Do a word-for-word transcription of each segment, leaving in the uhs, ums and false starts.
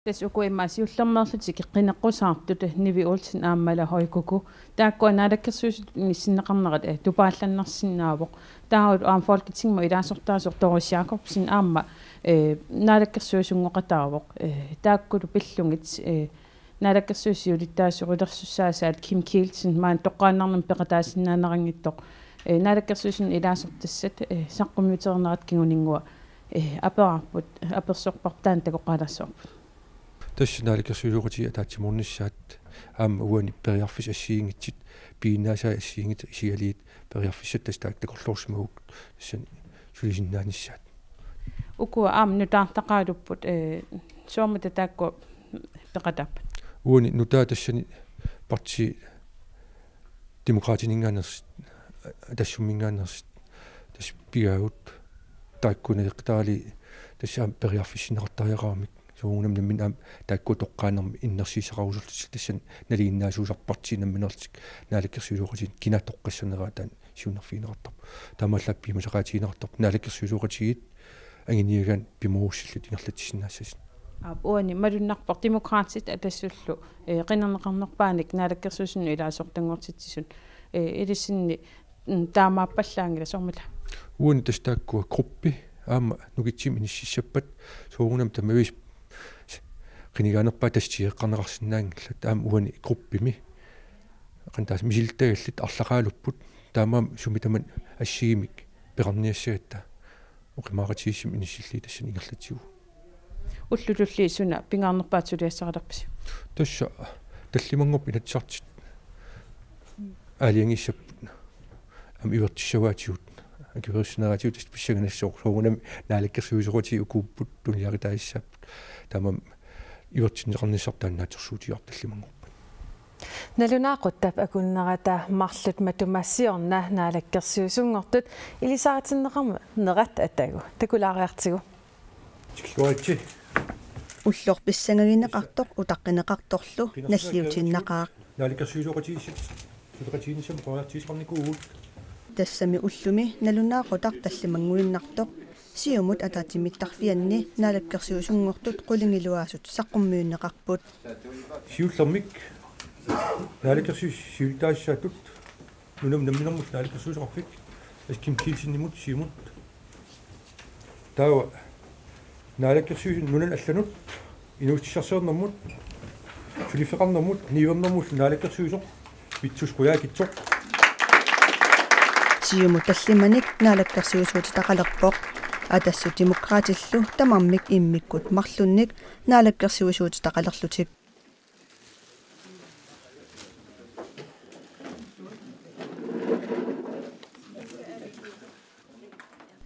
Tassa uku immaqa siullermeerlutik eqqineqqusaartut Nivi Olsen aammali Høy Kúko. Taakkua naalakkersuisut inissinneqarnerat, eh, tupaallannarsinnaavoq. Taavalu aamma Folketingimut ilaasortaasoq Doris Jakobsen aamma, eh, naalakkersuisunngoqataavoq. Eh, taakkulu pillugit, eh, naalakkersuisut siulittaasuusilersussaasaat Kim Kielsen maani toqqaannarnermik peqataasinnaaneranngitsoq. Eh, naalakkersuisunut ilaasortassat, eh, saqqummiuterinerat kinguninngua, eh, aperaarput, apersorparput taanna takoqqaalaassavarput. Tassa naalakkersuisooqatigiit ataatsimoornissaat aamma uani periarfissat assigiinngitsut, piginnaasai assigiinngitsut isigaligit periarfissat tassa taakku takorloorsimagukkit tassani sulisinnaanissaat. Ukua aamma nutaartaqaalupput, eh, soormita taakku peqataappat? Uani nutaat tassani partii Demokraatininngaanneersut, Atassumminngaanneersut, tassa pigaagut taakku naleqqitarali tassa aamma periarfissinneqartariaqaramik. Soorunami nammineq aamma taakku toqqaannarmik innersuussaqarusullutik tassani nalinginnaasuusarput partiit nammineerlutik naalakkersuisooqatigiit kina toqqassaneraa taanna siunnerfigineqartarpoq. Taamaallaat piumasaqaatigineqartarpoq naalakkersuisooqatigiit anguniagaanni pimoorussillutik ingerlatsisinnaassasut. Aap, uani malunnarpoq Demokraatit Atassullu, eh, qinerneqarnerpaanik naalakkersuisunut ilaasortanngortitsisut, eh, ilissinni, mm, taamaappallaanngilaq soormita? Uani tassa taakkua gruppi aamma nukitsinni inississappat soorunami tamaviisa qinigaanerpaat tassa tigeqqarneqarsinnaanngillat aamma uani gruppimi. Qanoq taanna misilittagallit arlaqaalupput taamaammat sumi tamanna assigiimmik peqarniassagatta oqimaaqatigiissumik inissillugit tassani ingerlatsivugut. Ullut tulliit suna pingaarnerpaatut suliassarilerpisi? Tassa tallimanngorpat Inatsisartut aalajangiissapput aamma ivertissavaatigut akuerissineratigut tassa pissanganassaaq soorunami naalakkersuisooqatigiit ukuupput tunuliaqutaassapput taamaammat ivertinneqarnissarput taanna naatsorsuutigaarput tallimanngorpat. Nalunaaquttap akunnerata marluk matuma siorna naalakkersuisunngortut ilisaritinneqarnerat atagu. Takulaariartigu. Tikilluaritsi. Ulloq pissangagineqartoq utaqqineqartorlu nalliutiinnaqaaq. Naalakkersuisooqatigiissut suleqatigiinnissamut oqariartuuteqarnikuuvugut. Tassami ullumi nalunaaqutaq tallimannguinnartoq Siumut ataatsimiittarfianni naalakkersuisunngortut qulingiluaasut saqqummiunneqarput. Siullermik naalakkersuisut siulittaasussaattut nunamut namminermut naalakkersuisoqarfik, tassa Kim Kielsenimut Siumut. Taava naalakkersuisut nunanut allanut inuussutissarsiornermut, suliffeqarnermut, niuernermullu naalakkersuisoq Vittus Qujaukitsoq. Siumut tallimanik naalakkersuisuutitaqalerpoq. Atassut Demokraatillu tamarmik immikkut marlunnik naalakkersuisuutitaqalerlutik.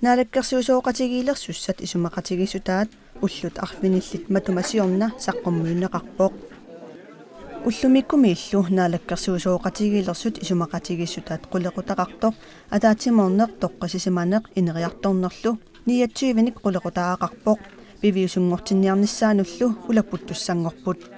Naalakkersuisooqatigiilersussat isumaqatigiissutaat ullut arfinillit matuma siorna saqqummiunneqarpoq. Ullumikkumiillu naalakkersuisooqatigiilersut isumaqatigiissutaat qulequtaqartoq ataatsimoorneq toqqissisimaneq ineriartornerlu niogtyvenik qulequtaqarpoq, piviusunngortinniarnissaanullu ulapputtussanngorput.